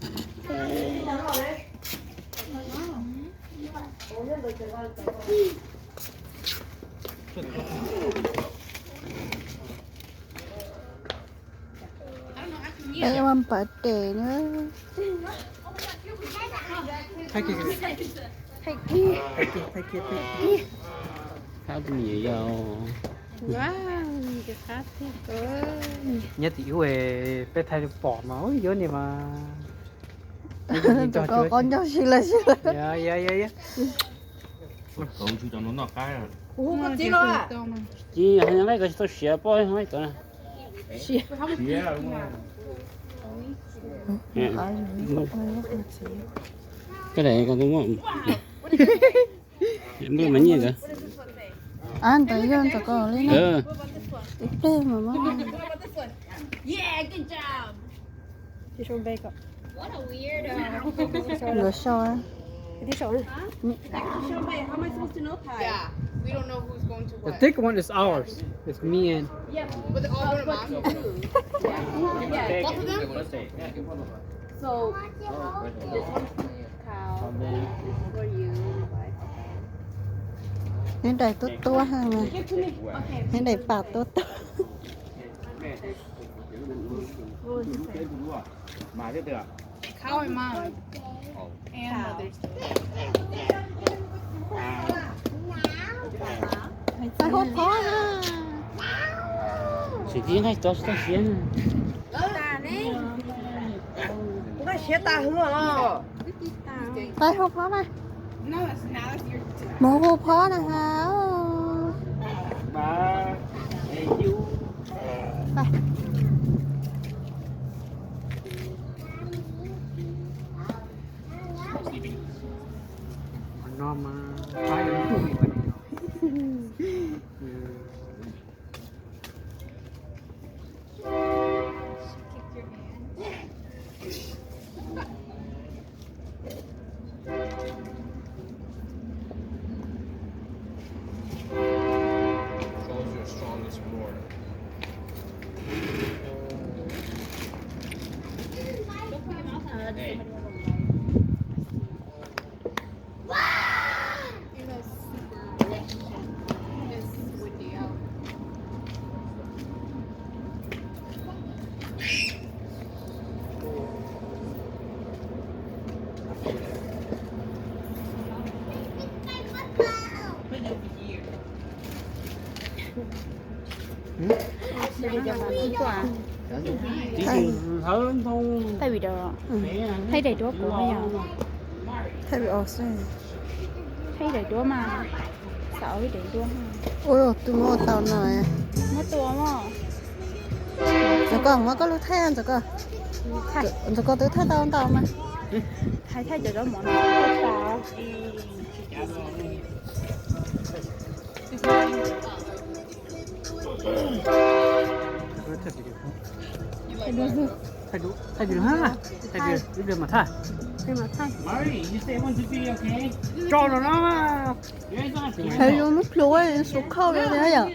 Peb ua pawv tes na. Thaij kiag, thaij kiag, thaij kiag. Qab tus me nyuam yau. Nyob tim ub peb thaij pom mas ub yuav ni mas. Qhov ncauj si lawm si lawm. Ci, nqaij ko tsis tau siav pob nqaij ko. Koj daim ko muaj. Npaj mas nyiaj ntawd. Ntawd yog ntawm ko li na. Ib pliag mas muab. Yuav sau. The thick one is ours. It's me and. Neb daim tuab tuab heev na. Neb daim pam tuab tuab. Txais hauv phov na. Tsis tib nqaij tso tsis tau siav na. Nqaij siav tas hwv os. Txais hauv phov mas. Mus hu phov na ha. Thaij video, thaij daim duab kuv yog. Thaij video xwb. Thaij daim duab mas. Xav ua ib daim duab. Ua tus muab ua tau no. Muab tua mog. Ntxawm koj muab koj lub thaij ntxawm koj. Ntxawm koj twb thaij tau ntau mas. Hais thaij cov zaub mov no. Tso no no. Hais lus lub plhuav su khauj li yom.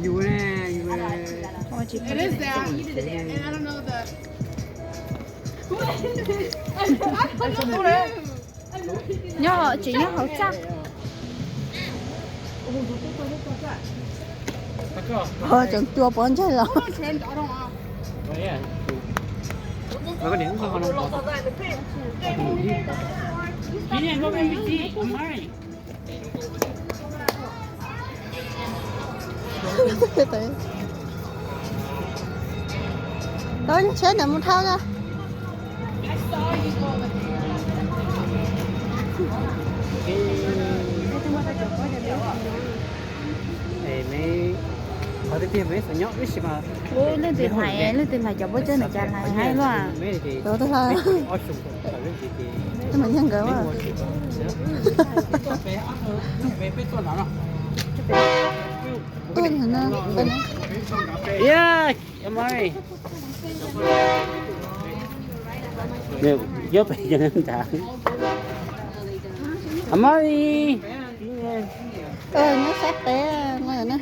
Yus ne, yus. Nyob tsev nyob hauv txaj. Ho tseem cua pov ntseg los. Tau tsheb ntawm mus thauj na. Qhov tiag tiag mas ib xav nyob ib sim mas. Ub, leej twg hlais, leej twg hlais cov pob zeb ntawm cas hlais haib luaj. Tus twg hlais? Tus mas yog nkawd. Tuaj ntawm no. Nyob pem cov ntav. Amari. Nyob sab pem no na.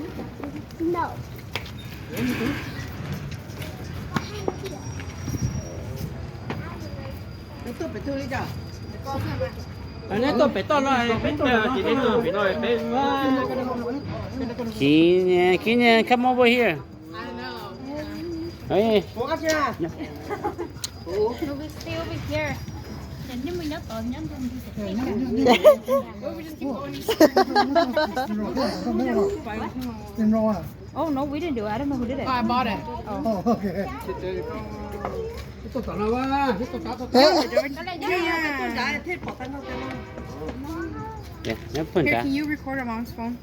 Neb tuaj pem toj no, peb tuaj pem no, peb. Can you, can you come over here? Hey. Oh, no, we didn't do it. I don't know who did it. Oh, I bought it. Oh, okay. Yeah, yeah. Here, can you record her mom's phone?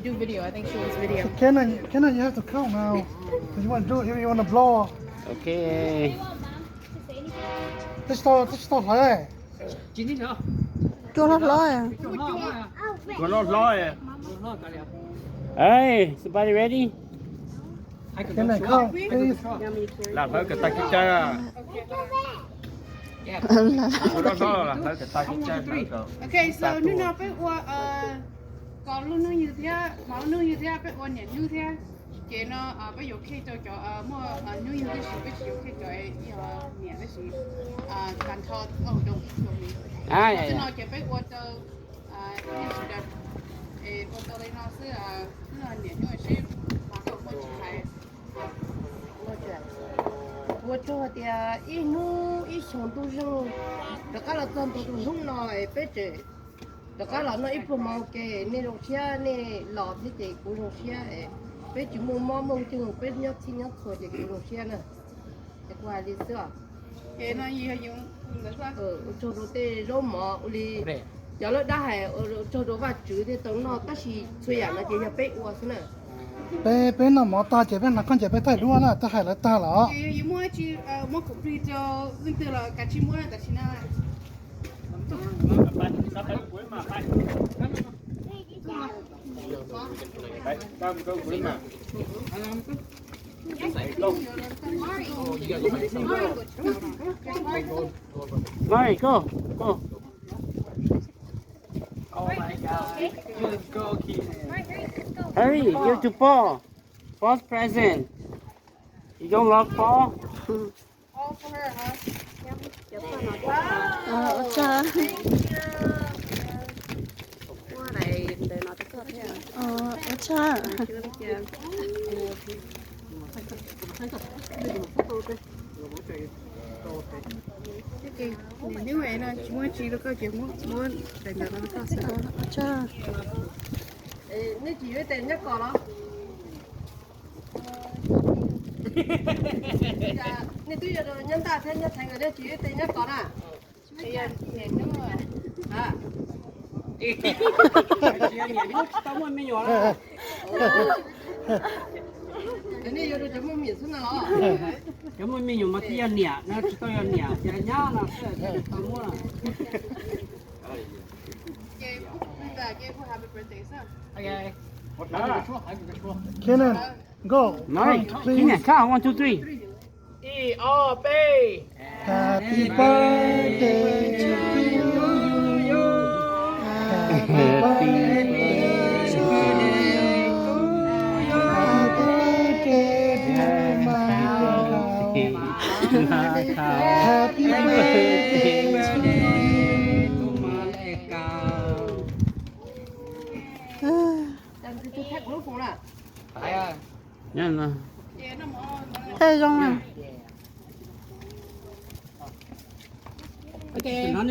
Do video. I think she wants video. Kenna, Kenna, you have to count now. 'Cause you want to do it, you want to blow. Okay. Twb tsis tau, twb tsis tau hlawv. Cua hlob hlob. Cua hlob hlob. Hey, somebody ready? Kenna, count, please. Lam hlawv kom tag kev cai. Cua hlob hlob los lam hlawv kom tag kev cai. Okay, so hnub no peb ua kom lub hnub yug thiab, mov lub hnub yug thiab, peb ua niam hnub thiab. Ces no peb yuav kheej rau cov muaj hnub yug tab sis peb tsis yuav kheej cov yog niam tab sis tag nrho. Tab sis no ces peb ua rau niam sawv daws, es ua tau li no xwb, niam hnub seb mas kom muaj tsis hais. Ua tsaug hais tias ib hnub ib xyoos ntuj zeeg rov qab los txog ntua tus hnub no es peb tseem rov qab los noj ib pluag hmo ua ke, nej zoo siab nej los thiab ces kuv zoo siab. Peb tsis muaj mob muaj nkeeg, peb nyob txhij nyob txhua ces kuv zoo siab na. Es kuv hais li xwb os. Ua tsaug rau tej zaub mov ua li cov lawv dab hais, ua tsaug rau Vajtswv thiaj tau noj, tab sis txhua yam no ces yog peb ua xwb na. Peb, peb noj mov tag ces peb hnav khaub ncaws peb thaij duab na, twb hais lawv tag lawm. Muab kuv plig rau leej twg los kav tsij muab tam sim no. Mari, go, go. Hurry, give to Paul. Paul's present. You don't love Paul? Ua tsaug. Ua tsaug. Ua tsaug. Nej tsis yuav ib tes nyob kos los? Nej twb yog nyob ntaj thiab nyob theev nkawd, nej tsis yuav ib tes nyob kos na? Tsis tau muaj me nyuam. Nej yuav rau cov muaj me nyuam xwb no los? Cov muaj me nyuam mas twb yog niam no, tsis tau yog niam, ces nyab no xwb tsis tau muab. Kenna, go. Nice. Kenna, count, one, two, three. Ib, ob, peb. Happy birthday to you. Happy birthday to you. Happy birthday, dear Mao. Happy birthday to you. Thaij zoo na.